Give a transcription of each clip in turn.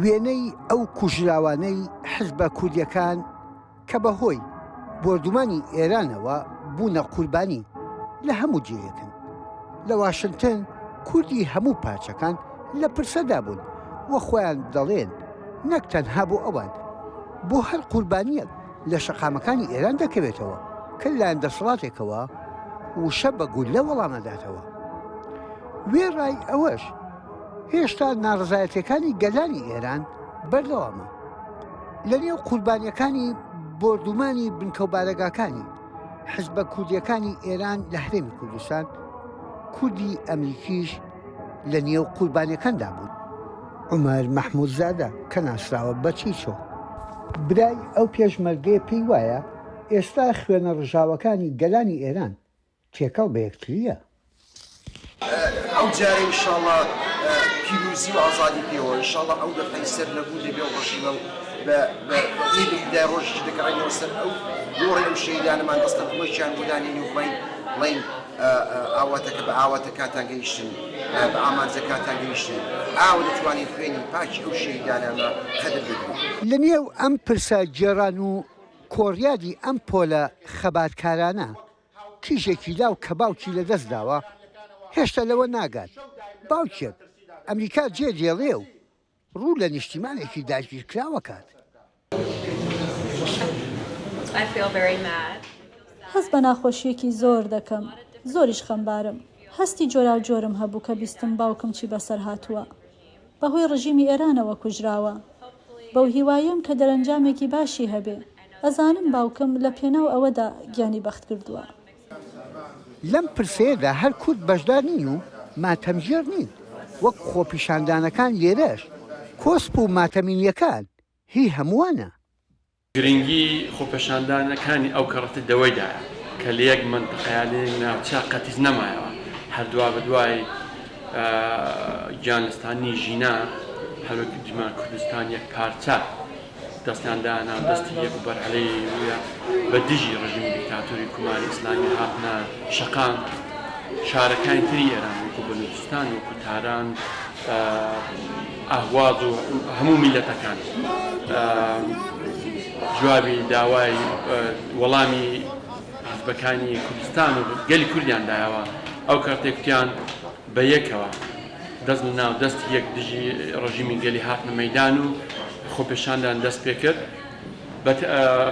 وێنەی ئەو کوژراوانەی حزبە کوردیەکان کە بە هۆی بۆردومانی ئێرانەوە بوونە قوربانی لە هەموو جێیەکن. لە واشنتن کوردی هەموو پارچەکان لە پرسەدا بوون و خۆیان دەڵێن نەک تەنها بۆ ئەوان، بۆ هەر قوربانییەک لە شەقامەکانی ئێران دەکەوێتەوە کە لەلایەن دەسەڵاتێکەوە وشە بە گوللە وەڵام ئەداتەوە. وێڕای ئەوەش هێشتا ناڕەزایەتیەکانی گەلانی ئێران بەردەوامە. لە نێو قوربانیەکانی بۆردومانی بنکەوبارەگاکانی حزبە کوردیەکانی ئێران لە هەرێمی کوردستان، کوردی ئەمریکیش لە نێو قوربانیەکاندا بوون. عومەر مەحمودزادە کە ناسراوە بە چیچۆ، برای ئەو پێشمەرگەیە پێی وایە ئێستا خوێنە ڕژاوەکانی گەلانی ئێران تێکەڵ بە یەکترییە. ئەو جارە ئینشاڵا پیروزی و ئازادی پێوە ئینشاڵا ئەو دەفعەی سەرنەگوون دەبێ و ڕژیمە و بە بە ئومیدی خودای ڕۆژیش دەگەڕێینەوە سەر ئەو گۆڕی ئەو شەهیدانەمان دەستە گوڵێکیان بۆ دانێین و بڵێین بڵێین ئاواتەکە بە ئاواتەکانتان گەیشتن بە ئامانجەکانتان گەیشتن ئاوە دەتوانین خوێنی پاکی ئەو شەهیدانەمە قەدر بگرین. لە نێو ئەم پرسە گێڕان و کۆڕیادی ئەم پۆلە خەباتکارانە کیژێکی لاو کە باوکی لەدەست داوە، هێشتا لەوە ناگات باوکێک ئەمریکا جێ دێڵێ و ڕوو لە نیشتیمانێکی داگیرکراوە کات. هەست بە ناخۆشییەکی زۆر دەکەم، زۆریش خەمبارم. هەستی جۆراوجۆرم هەبوو کە بیستم باوکم چی بەسەر هاتووە. بەهۆی ڕژیمی ئێرانەوە کوژراوە. بەو هیوایەم کە دەرەنجامێکی باشی هەبێ. ئەزانم باوکم لە پێناو ئەوەدا گیانی بەخت کردووە. لەم پرسەیەدا هەر کورد بەشدار نین و ماتەمگێڕ نین، وەک خۆپیشاندانەکان لێرەش کۆسپ و ماتەمینییەکان هی هەمووانە. گرنگی خۆپێشاندانەکانی ئەو کەڕەتە دەوەیدایە کە لە یەک مەنتەقە یا لە یەک ناوچە قەتیس نەمایەوە، هەر دوابەدوای گیانلەدەستدانی ژینا هەروەک دیمان کوردستان یەک پارچە دەستیان دانا دەستی یەک و بەرعەلەی بە دژی ڕژیمی دیکتاتۆری کوماری ئیسلامی هاتنە شەقام، شارەکانی تری ئێران وەکوو بەلوچستان وەکوو تاران ئەهواز و هەموو میللەتەکان جوابی داوای وەڵامی حزبەکانی کوردستان و گەلی کوردیان دایەوە ئەو کاتێک کوتیان بە یەکەوە دەست لە ناو دەستی یەک دژی ڕژیمی گەلی هاتنە مەیدان و خۆپێشاندان دەست پێکرد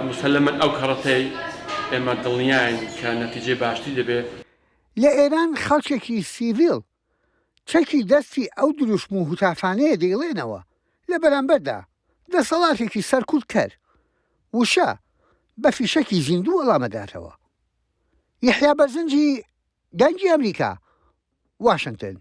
مسەلەمەن ئەو کەڕەتەی ئێمە دڵنیاین کە نەتیجەی باشتری دەبێت. لە ئێران خەڵکێکی سیڤیل چەکی دەستی ئەو دروشم و هوتافانەیە دەیڵێنەوە، لە بەرامبەردا دەسەڵاتێکی سەرکوتکەر وشە بە فیشەکی زیندوو وەڵامەداتەوە. یەحیا بەرزنجی، دەنگی ئەمریکا، واشنتن.